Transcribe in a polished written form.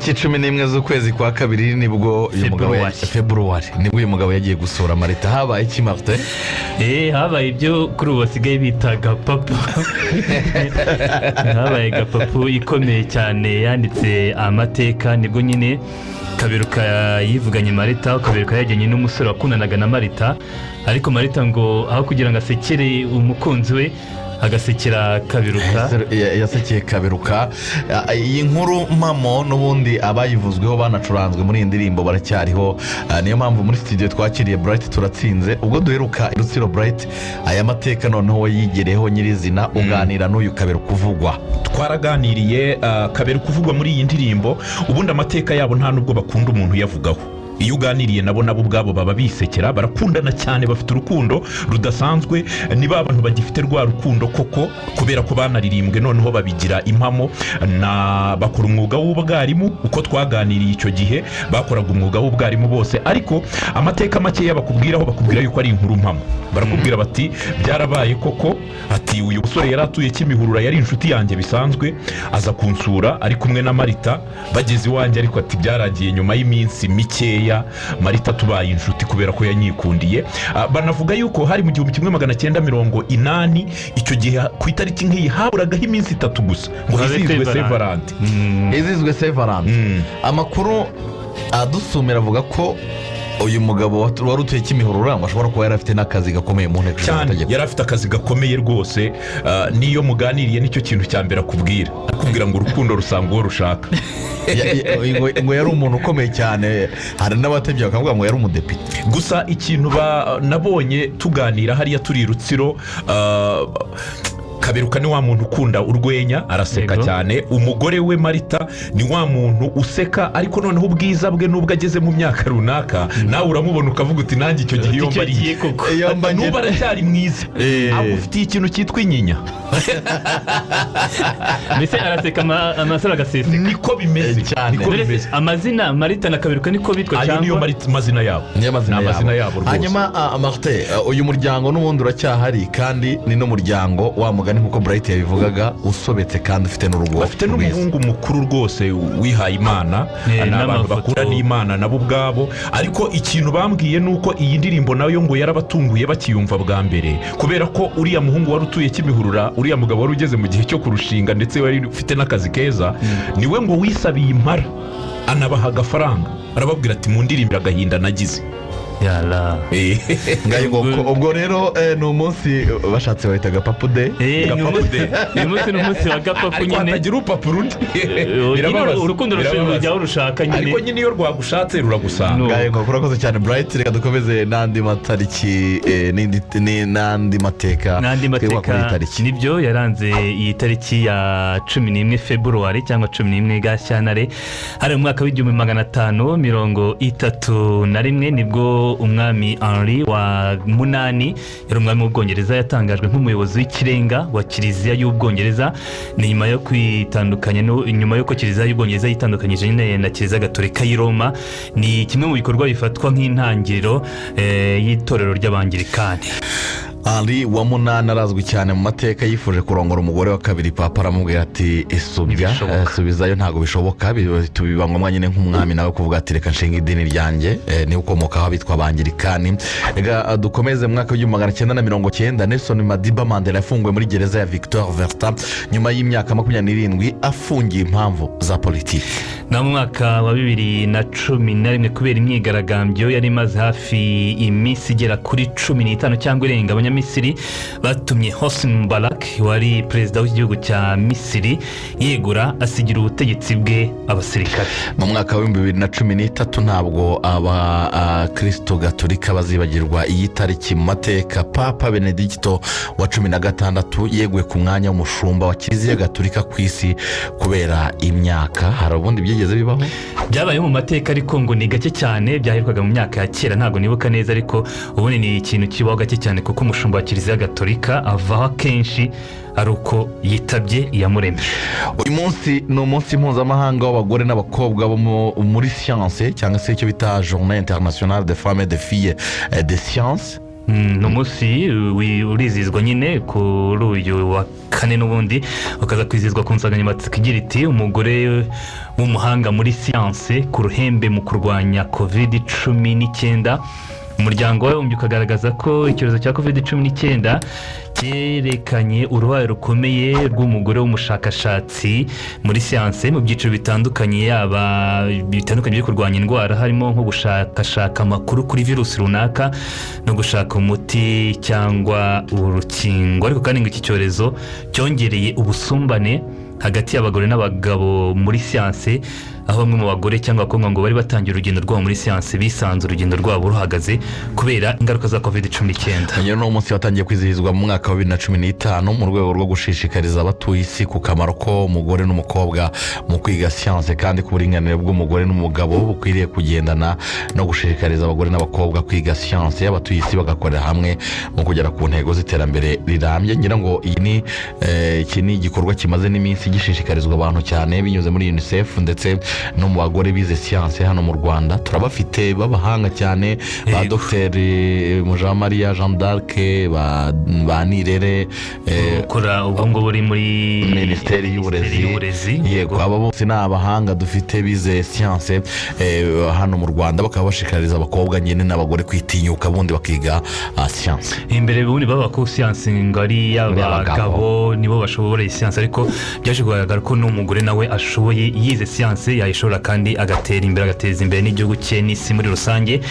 Tariki 11 z'ukwezi kwa kabiri nibwo uyu mugabo February. February nibwo uyu mugabo yagiye gusura Marita. Habaye iki, Martin? Habaye ibyo kuri ubu basigaye bita gapapu. Habaye gapapu ikomeye cyane yanditse amateka. Nibwo nyine Kaberuka yivuganye Marita. Kaberuka yajyanye n'umusore wakundanaga na Marita, ariko Marita ngo aho kugira ngo asekere umukunzi we, agasekera Kaberuka. Yasekeye Kaberuka. Iyi nkuru mpamo n'ubundi abayivuzweho banacuranzwe muri iyi ndirimbo baracyariho. Niyo mpamvu muri studio twakiriye Bright Turatsinze. Ubwo duheruka Rutsiro, Bright, aya mateka noneho we yigereyeho nyirizina, uganira n'uyu Kaberuka uvugwa. Twaraganiriye. Kaberuka uvugwa muri iyi ndirimbo, ubundi amateka yabo nta nubwo bakunda umuntu uyavugaho. Iyo uganiriye nabo, nabo ubwabo baba bisekera. Barakundana cyane, bafite urukundo rudasanzwe. Ni ba bantu bagifite rwa rukundo koko, kubera ko banaririmbwe noneho babigira impamo. Na bakora umwuga w'ubwarimu. Uko twaganiriye icyo gihe, bakoraga umwuga w'ubwarimu bose. Ariko amateka makeya bakubwiraho, bakubwira yuko ari inkuru mpamo. Barakubwira bati: "Byarabaye koko." Ati: "Uyu musore yari atuye Kimihurura, yari inshuti yanjye bisanzwe, aza kunsura ari kumwe na Marita. Bageze iwanjye ariko," ati, "byarangiye nyuma y'iminsi mikeya Marita tubaye inshuti kubera ko yanyikundiye." Banavuga yuko hari mu 1980. Icyo gihe ku itariki nk'iyi haburagaho iminsi 3 gusa ngo Habe hizihizwe Saint Saint Valentin. Hizihizwe Saint Valentin. Amakuru adusumira avuga ko uyu mugabo wari utuye Kimihurura ngo ashobora kuba yari afite n'akazi gakomeye mu nteko ishinga Cyane. amategeko. Yari afite akazi gakomeye rwose. N'iyo muganiriye, nicyo kintu cya mbere akubwira. Akubwira ngo urukundo rusanga uwo rushaka. Ngo yari umuntu ukomeye cyane. Hari n'abatebya bakavuga ngo yari umudepite. Gusa ikintu nabonye tuganira hariya turi i Rutsiro, Kaberuka ni wa muntu ukunda urwenya, araseka cyane. Umugore we Marita ni wa muntu useka, ariko noneho ubwiza bwe, nubwo ageze mu myaka runaka, nawe uramubona ukavuga uti: "Nanjye icyo gihe iyo Icyo mbariye." gihe koko. Iyo mba N'ubu aracyari mwiza. Agufitiye ikintu cyitwa inyinya. Mbese araseka amasaro agaseseka. Niko bimeze. Cyane. Niko Mbese bimeze. amazina Marita na Kaberuka niko bitwa? Ayo niyo Cyangwa mazina yabo. Niyo mazina. Ni amazina yabo rwose. Hanyuma Martin, uyu muryango n'ubundi uracyahari, kandi ni n'umuryango wa mugani nk'uko Bright yabivugaga, usobetse kandi ufite n'urugo Bafite rwiza. n'umuhungu mukuru rwose wihaye Imana. Ni abantu N'amafoto. bakura n'Imana nabo ubwabo. Ariko ikintu bambwiye ni uko iyi ndirimbo nayo ngo yarabatunguye bakiyumva bwa mbere, kubera ko uriya muhungu wari utuye Kimihurura, uriya mugabo wari ugeze mu gihe cyo kurushinga ndetse wari ufite n'akazi keza, niwe ngo wisabiye impara, anabaha agafaranga, arababwira ati: "Mu ndirimbo agahinda nagize." Yara. Ngayo ngo ubwo rero ni umunsi bashatse bahita Gapapu Day. Gapapu Day. Uyu munsi ni umunsi wa gapapu Ariko nyine. hatagira upapuro undi. Nyine Birababaza. urukundo Birababaza. rujya aho rushaka nyine. Ariko nyine iyo rwagushatse ruragusanga. No. Ngayo ngo urakoze cyane, Bright. Reka dukomeze n'andi matariki n'andi mateka N'andi twibuka kuri iyi mateka. tariki. Nibyo yaranze iyi tariki ya 11 February cyangwa 11 Gashyantare. Hari mu mwaka w'1531, nibwo umwami Henri wa munani, yari umwami w'Ubwongereza, yatangajwe nk'umuyobozi w'ikirenga wa Kiliziya y'Ubwongereza. Ni nyuma yo kwitandukanya nyuma y'uko Kiliziya y'Ubwongereza yitandukanyije nyine na Kiliziya Gatolika y'i Roma. Ni kimwe mu bikorwa bifatwa nk'intangiriro y'itorero ry'Abangirikani. Henri wa munani arazwi cyane mu mateka. Yifuje kurongora umugore wa kabiri, papa aramubwira ati: "Isubya Ntibishoboka. Subizayo, ntabwo bishoboka." Biba ngombwa nyine nk'umwami nawe kuvuga ati: "Reka nshinga idini ryanjye." Niwe ukomokaho abitwa Abangirikani. Reka dukomeze. Mu mwaka w'1990, Nelson Madiba Mandela yafunguwe muri gereza ya Victor Verster nyuma y'imyaka 27 afungiye impamvu za politiki. Na mu mwaka wa 2011, kubera imyigaragambyo yari imaze hafi iminsi igera kuri 15 cyangwa irenga, Abanyamisiri batumye Hosni Mubarak wari perezida w'igihugu cya Misiri yegura, asigira ubutegetsi bwe abasirikare. Mu mwaka w'2013, ntabwo abakristo gatolika bazibagirwa iyi tariki mu mateka. Papa Benedicto wa 16 yeguye ku mwanya w'umushumba wa Kiliziya Gatolika ku isi kubera imyaka. Hari ubundi byigeze Byigeze bibaho? Byabayeho mu mateka, ariko ngo ni gake cyane. Byaherukaga mu myaka ya kera, ntabwo nibuka neza, ariko ubundi ni ikintu kibaho gake cyane, kuko umushumba wa Kiliziya Gatolika avaho akenshi ari uko yitabye Iyamuremye. Uyu munsi ni umunsi mpuzamahanga w'abagore n'abakobwa bo muri siyanse, cyangwa se icyo bita Journée internationale de femmes et de filles de science. Ni umunsi urizihizwa nyine kuri uyu wa kane, n'ubundi ukaza kwizihizwa ku nsanganyamatsiko igira iti: "Umugore w'umuhanga muri siyanse ku ruhembe mu kurwanya COVID-19." Umuryango w'Abibumbye ukagaragaza ko icyorezo cya COVID-19 cyerekanye uruhare rukomeye rw'umugore w'umushakashatsi muri siyanse mu byiciro bitandukanye, yaba bitandukanye byo kurwanya indwara, harimo nko gushakashaka amakuru kuri virusi runaka no gushaka umuti cyangwa urukingo. Ariko kandi ngo iki cyorezo cyongereye ubusumbane hagati y'abagore n'abagabo muri siyanse, aho bamwe mu bagore cyangwa abakobwa ngo bari batangiye urugendo rwabo muri siyanse bisanze urugendo rwabo ruhagaze kubera ingaruka za COVID-19. Rero ni umunsi watangiye kwizihizwa mu mwaka wa 2015 mu rwego rwo gushishikariza abatuye isi ku kamaro ko umugore n'umukobwa mu kwiga siyanse, kandi ku buringanire bw'umugore n'umugabo bukwiriye kugendana no gushishikariza abagore n'abakobwa kwiga siyanse, abatuye isi bagakorera hamwe mu kugera ku ntego z'iterambere rirambye. Ngira ngo iyi ni iki ni igikorwa kimaze n'iminsi gishishikarizwa abantu cyane binyuze muri UNICEF, ndetse no mu bagore bize siyanse hano mu Rwanda turabafite b'abahanga cyane, ba Dogiteri Mujawamariya Jeanne d'Arc, ba Nirere, ukora ubu ngubu uri muri Minisiteri y'Uburezi. y'Uburezi. Yego, aba bose ni abahanga dufite bize siyanse hano mu Rwanda, bakaba bashishikariza abakobwa nyine n'abagore kwitinyuka, bundi bakiga siyanse. Imbere ubundi bavuga ko siyanse ngo ari iy'abagabo, nibo bashoboye siyanse, ariko byaje kugaragara ko n'umugore nawe ashoboye, yize siyanse yayishobora kandi agatera imbere, agateza imbere n'igihugu cye n'isi muri rusange.